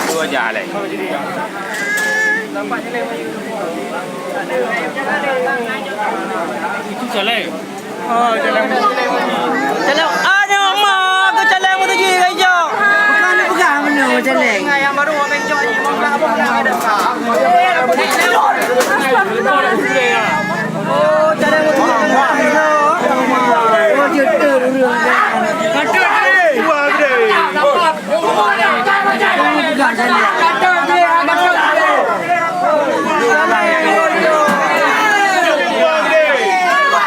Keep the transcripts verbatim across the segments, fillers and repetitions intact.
Dua jam leh. Itu jalan. Oh, jalan. Jalan. Ah, nyoe ma ke jalan meutuju ke ijok. Bukan peugah meunoe jalan. Nyang baru awak bencok ni, mau peugah apa peugah ada. Oh, jalan meutuju. Oh, jeuet ureueng. Kata deh.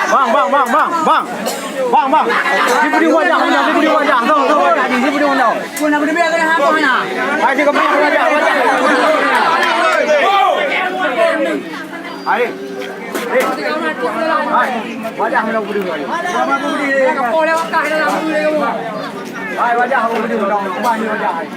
Bang, bang, bang, bang, bang. Bang, bang. Sibudi wajah, bang, sibudi wajah. Tuh, tuh, wajah, sibudi wajah. Hai, tiga belas wajah, wajah. Hai. Hai. Wajah, bang, sibudi wajah. Hai, wajah, bang, sibudi wajah. Bang, ni wajah, hai.